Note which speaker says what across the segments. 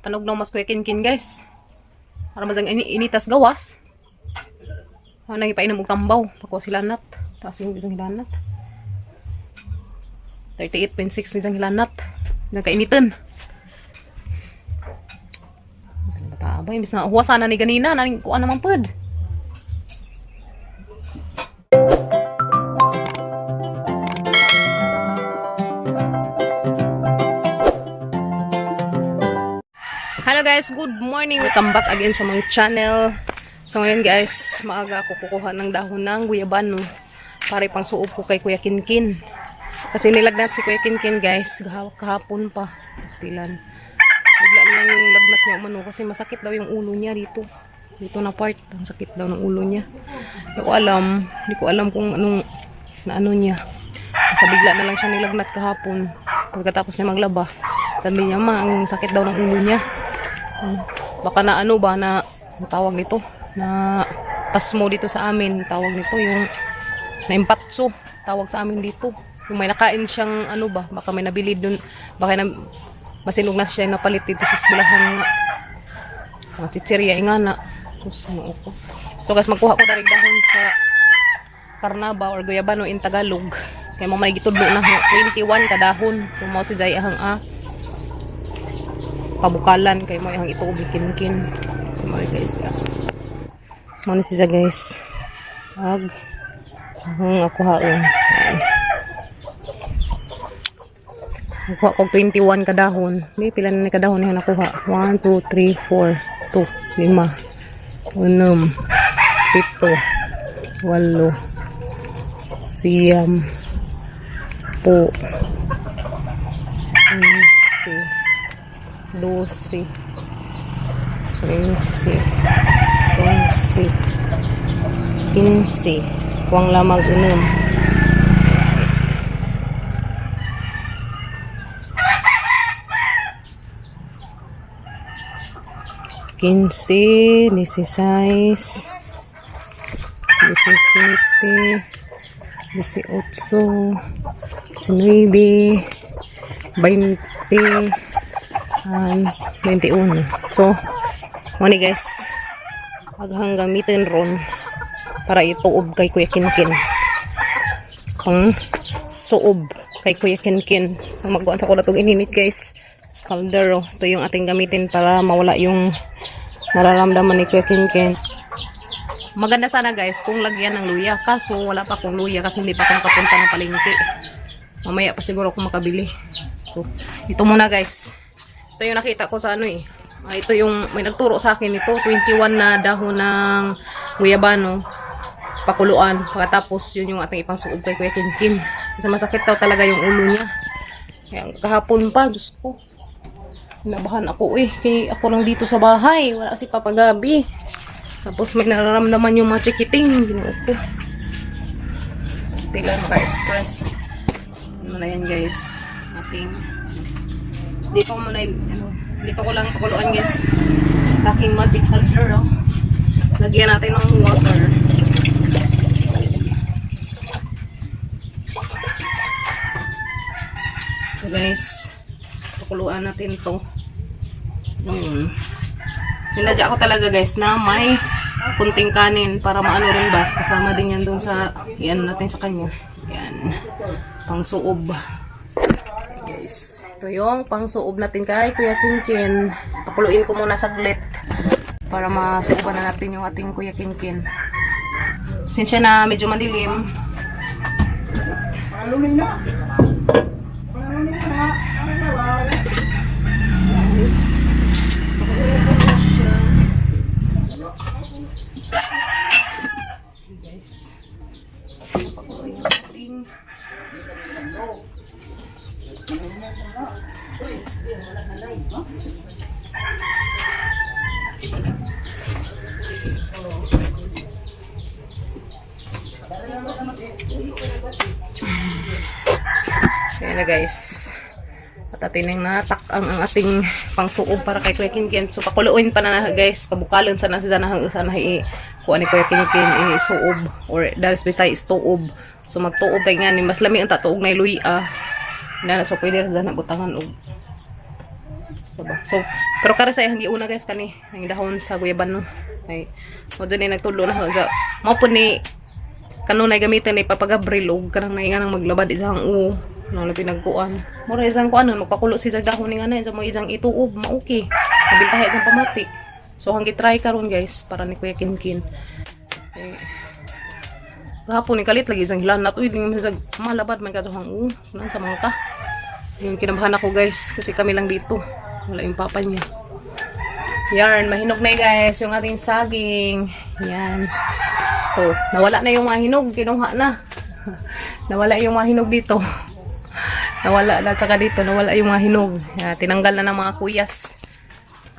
Speaker 1: Panugnaw mas Kuya Kinkin, guys. Para mazang initas gawas. Ano nang ipainom og tambaw. Pakuha sila nat. Taas yung isang hilanat. 38.6 isang hilanat. Nagkainitan. Ang bata ba? Imbis na huwa sana ni ganina. Naning kuha naman pud. Hello guys, good morning. Welcome back again sa my channel. So ngayon guys, maaga ako kukuha ng dahon ng guyabano para ipang suob ko kay Kuya Kinkin. Kasi nilagnat si Kuya Kinkin, guys, kahapon pa. Stilan. Bigla na lang yung lagnat niya umano kasi masakit daw yung ulo niya dito. Dito na part, ang sakit daw ng ulo niya. Hindi ko alam, hindi ko alam kung anong na ano niya. Kasi bigla na lang siya nilagnat kahapon. Pagkatapos niya maglaba, sabi niya, "Ma, ang sakit daw ng ulo niya." Baka na ano ba na ang tawag nito na pasmo dito sa amin, tawag nito yung naimpatso, tawag sa amin dito, yung may nakain siyang ano ba, baka may nabili dun, baka na masinog na siya napalit dito sa eskwelahan nga mga chichirya nga na. Sus, ano ko. So guys, magkuha ko darig dahon sa karnaba or guyabano in Tagalog kay mo may gitudlo na ho, 21 ka dahon. So mo si Jai ahang pabukalan kay mo ihang ituob kinkin. Mo guys ka. Mo ni siya, guys. Ag ang ako haon. Nakuha ko 21 kadahon. May pila na ni kadahon yung nakuha. 1, 2, 3, 4, 2, 5, 6, 7, 8, 9, 10, 11, 12, 13, 14, 15, kuwang lamang 6. 15, 16, 17, 18, 19, 20, and 21. So, muna guys, aghang gamitin ron para ituob kay Kuya Kinkin. Pang suob kay Kuya Kinkin. Magkuhan sa kulat ininit, guys. Scaldero. Ito yung ating gamitin para mawala yung nararamdaman ni Kuya Kinkin. Maganda sana, guys, kung lagyan ng luya. Kaso wala pa akong luya kasi hindi pa ako nakapunta ng palengke. Mamaya pa siguro ako makabili. So, ito muna, guys. Ito yung nakita ko sa ano eh. Ito yung may nagturo sa akin nito. 21 na dahon ng guyabano. Pakuluan. Pagkatapos yun yung ating ipang suob kay Kuya Kinkin. Kasi masakit daw talaga yung ulo niya. Kaya kahapon pa, Diyos ko. Nabahan ako eh. Kaya ako lang dito sa bahay. Wala si Papa Gabi. Tapos may nararamdaman yung mga chikiting. Ginoo ko. Still lang stress. Ano na yan, guys. Ating dito ko muna, ano, dito ko lang pakuluan, guys. Sa aking magic holder, oh. Lagyan natin ng water. So guys, pakuluan natin to. Ngayon. Sinadya ko talaga, guys, na may kunting kanin para maano rin ba. Kasama din yan dun sa, yan natin sa kanya. Yan. Pangsuob. Guys, ito yung pangsuob natin kay Kuya Kinkin. Pakuluin ko muna saglit para masuoban na natin yung ating Kuya Kinkin. Sinsya na medyo madilim. Guys. Guys. Pakuluin yung ating. Ayan na, guys. At atin ang natak ang ating pangsuob para kay Kuya Kinkin. So pakuluin pa na, guys. Pabukalon sana si sana hanggang sana i kuha ni Kuya Kinkin isuob or dahil sa is tuob. So magtuob kay nga ni mas lami ang tatuog na luya. Na so pwede ra na butangan og. Diba? So Pero kara sa iyang giuna, guys, kani ang dahon sa guyabano. Ay mo dyan ni nagtulo na sa mao po ni kanunay gamitin ni Papa Gabriel og kanang nainga nang maglabad isang u no na pinagkuan. Mura isang kuan magpakulo si dahon ni nga na mo isang ituob mauki. Mabintahe isang pamati. So hanggi try karon, guys, para ni Kuya Kinkin. Eh, gahapon ni kalit lagi isang hilanat, uy, di mo sa malabad man katuhang u nan sa mga ka. Yung kinabahan ako, guys, kasi kami lang dito. Wala yung papa niya. Yarn, mahinog na yun, guys, yung ating saging. Yan. To, nawala na yung mga hinog, kinuha na. Nawala yung mga hinog dito. Nawala na, tsaka dito, nawala yung mga hinog. Yan, tinanggal na ng mga kuyas.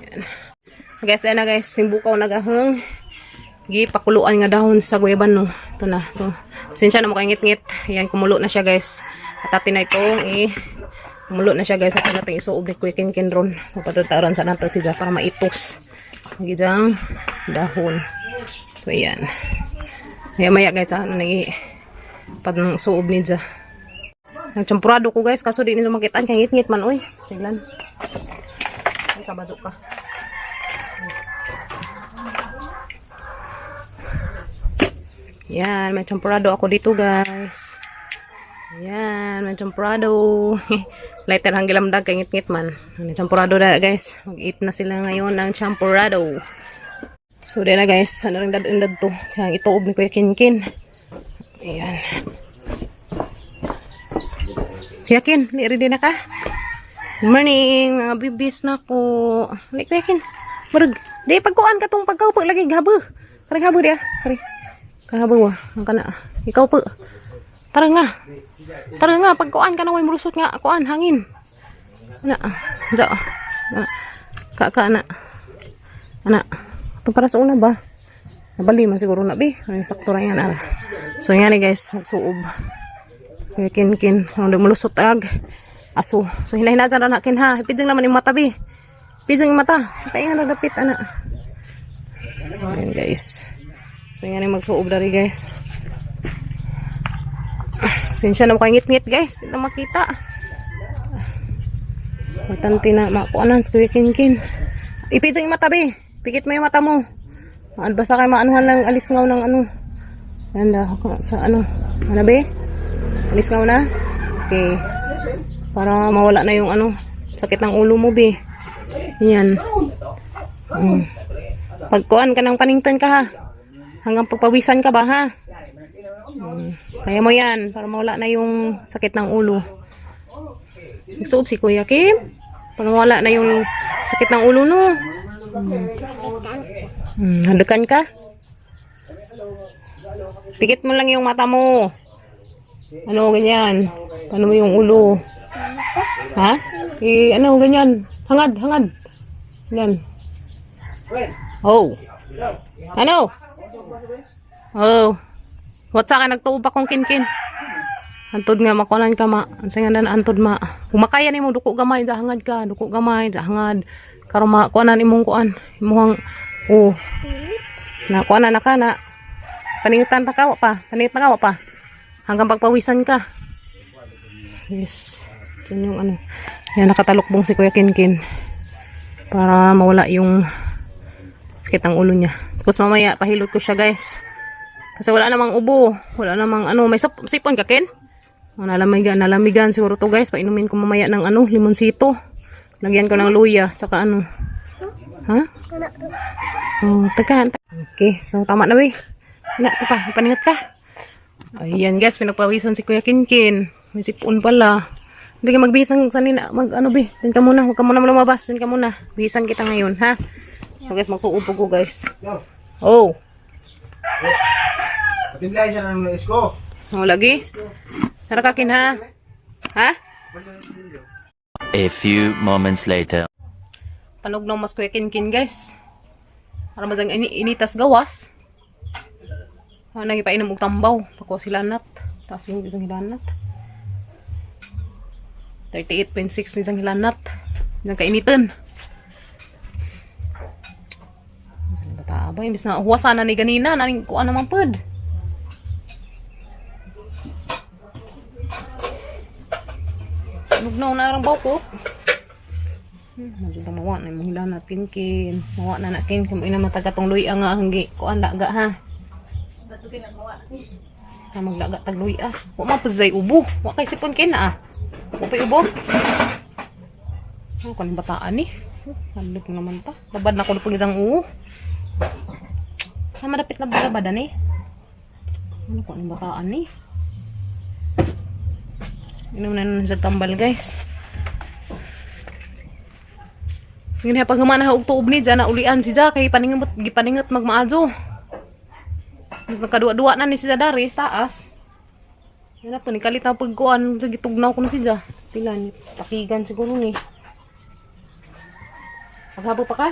Speaker 1: Yan. Guys, ayan na, guys, simbukaw nagaheng. Gipakuluan nga dahon sa guyabano. Ito na. So, sensya na mo kay ngit-ngit. Yan, kumulo na siya, guys. At atin na itong kumulo na siya, guys. At natin isuob ni Kuya Kinkin ron. Mapatataran sa nato siya para maitos. Ang dahon. So, ayan. Maya maya, guys, ano nang pag suob ni Ja. Nagchampurado ko, guys, kaso di nila makitaan kay ngit-ngit man oy. Tiglan. Ay kabado ka. Yan, may champurado ako dito, guys. Yan, may champurado. Lighter ang gilamdag kay ngit-ngit man. May champurado na, guys. Mag-eat na sila ngayon ng champurado. So, di na, guys. Ano rin dad to. Kaya ituob ni Kuya Kinkin. Ayan. Kuya Kin, ready na ka? Good morning, mga bibis na ko. Li, Kuya Kin. Murag, di pagkuan ka tong pagkaupo lagi gabo. Karang gabo dia. Kari. Karang gabo wa. Ang kana. Ikaw po. Tara nga. Tara nga pagkuan ka na way murusot nga kuan hangin. Ana. Ja. Ana. Ka ka ana. Ana. Ito para sa una ba? Nabali man siguro na bi. Ay, sakto ra yan ana. So yan ni, guys, magsuob. Kuya Kin kin, ang mulusot ag aso. So hinahina dyan na kin ha. Pidjang naman yung mata bi. Pidjang yung mata. Sa kaya nga nagdapit ana. Ayan, guys. So yan yung magsuob dari, guys. Sensya na mukhang ngit-ngit, guys. Hindi na makita. Matanti na makuanan sa Kuya Kinkin. Ipidjang yung mata bi. Pikit mo yung mata mo. Basta kay maanuhan lang alis ngaw ng ano. Yan da, sa ano. Ano be? Alis ngaw na? Okay. Para mawala na yung ano, sakit ng ulo mo, be. Yan. Pagkuan ka ng paningtan ka ha. Hanggang pagpawisan ka ba ha? Kaya mo yan para mawala na yung sakit ng ulo. Nagsuot si Kuya Kim. Para mawala na yung sakit ng ulo, no. Hadukan ka? Pikit mo lang yung mata mo. Ano, ganyan. Paano mo yung ulo? Ha? Eh, ano, ganyan. Hangad, hangad. Yan. Oh. Ano? Oh. What's ka nagtuo pa kong kinkin? Antod nga makunan ka ma. Ang nga na antod ma. Kung makaya nimo duko gamay sa hangad ka, duko gamay sa hangad. Karon makuanan imong kuan, imong oh. Na kuanan na ka na. Paningutan ta ka wa pa, paningut na ka wa pa. Hanggang pagpawisan ka. Yes. Yan yung ano. Yan, nakatalukbong si Kuya Kinkin. Para mawala yung sakit ang ulo niya. Tapos mamaya pahilot ko siya, guys. Kasi wala namang ubo. Wala namang ano. May sipon ka, Ken? Oh, nalamigan, nalamigan siguro to, guys. Painumin ko mamaya ng ano, limonsito. Lagyan ko ng luya. Tsaka ano. Ha? Oh, taga. Okay, so tama na, we. Wala, ito pa. Ipaningat ka. Ayan, guys, pinagpawisan si Kuya Kinkin. May sipon pala. Hindi ka magbihis ng sanina. Mag ano be. Diyan ka muna. Huwag ka muna lumabas. Diyan ka muna. Bihisan kita ngayon, ha? So guys, magsuupo ko, guys. Oh.
Speaker 2: Patimplahan siya ng isko.
Speaker 1: Oh, lagi. Tara ka, Kin, ha? Ha?
Speaker 3: A few moments later.
Speaker 1: Panugnaw mas Kuya Kinkin, guys. Para mazang initas gawas. Ah, nagipainom og tambaw. Pakuha sila nat. Taas yung isang hilanat. 38.6 isang hilanat. Isang kainitan. Isang bata ba? Imbis na huwasan na ni ganina. Naning kuha naman pud. Panugnaw na ang baw ko. Medyo mawa na imong hilanat, Kinkin. Mawa na na, Kinkin. Mo ina mataga tong luya nga hanggi. Kuan laga ha. Na maglaga tag luya. Wa man pud ubo. Wa kay sipon kin ah. Wa pa'y ubo. Ano kaning bataan ni? Halok naman ta. Labad na ko pag isang uo. Na madapit na labadan eh. Ano ko anong bataan ni? Inom na nun sa tambal, guys. Sige na, pag humana og tuob ni dyan, na ulian si Ja, kay paningot, gipaningot magmaadyo. Mas nakaduwa-duwa na ni si Dari, taas. Yan na po, ni kalit na pagkuan, sa gitugnaw ko na si Ja. Stila, ni pakigan siguro ni. Paghabo pa ka?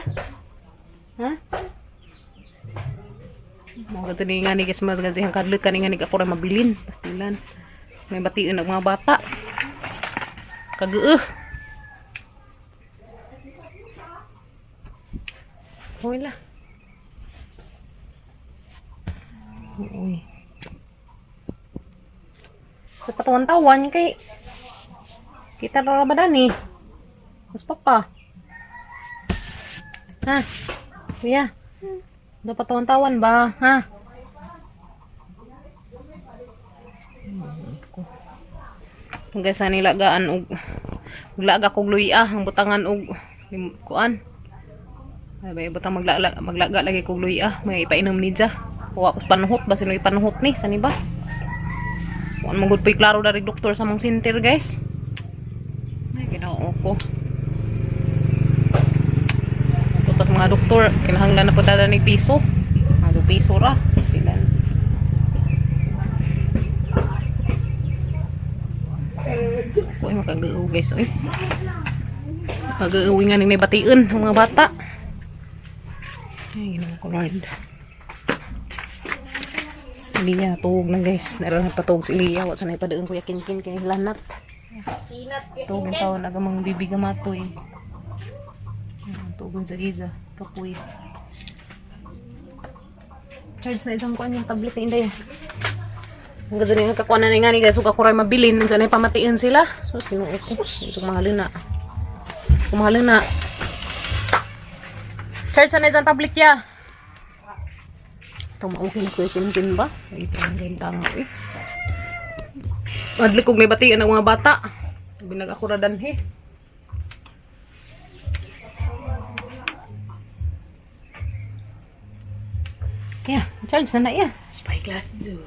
Speaker 1: Ha? Mga gato ni nga ni guys, mga kadlok ka ni nga ni ako rin mabilin. Pastilan. May bation ang mga bata. Kagueh. Uy la. Uy. Sa patawan-tawan kay kita na ba ni? Mas papa. Ha? Kuya. Dapat tawan-tawan ba? Ha? Hanggang sa nilagaan og maglaga kog luya ang butangan og kuan. Ay bay butang maglaga maglaga lagi kog luya may ipainom ni ja. Wa pas panuhot ba sino ipanuhot ni sani ba? Kuan man gud po'y klaro dari doktor sa mong center, guys. Ay, Ginoo ko. Tapos mga doktor, kinahanglan na po tada ni piso. Ano piso ra? Ilan? Uy, makagao, guys. Uy. Makagao nga ning bation ang mga bata. Ay, Ginoo ko, Lord. Si Liya, tuog na, guys. Naroon na patugog si Liya. Wa sanay pa doon, Kuya Kinkin, kay lanat. Tuog ang taon, agamang bibiga matoy. Tuog sa giza. Kapuy. Charge na isang kuan yung tablet ni Inday. Ang ganda niya kakuha na nga ni guys. Ug ako ray mabilin. Nandiyan ay pamatiin sila. So, sino ko? Ito mahal na. Mahal na. Charge na isang tablet ya. Ito maukin sa Kuya Kinkin ba? Ay, ito ang ganda nga eh. Madli kog may batian ang mga bata. Binag ako ra danhi. Yeah, charge na na iya.
Speaker 2: Spyglass Zoo.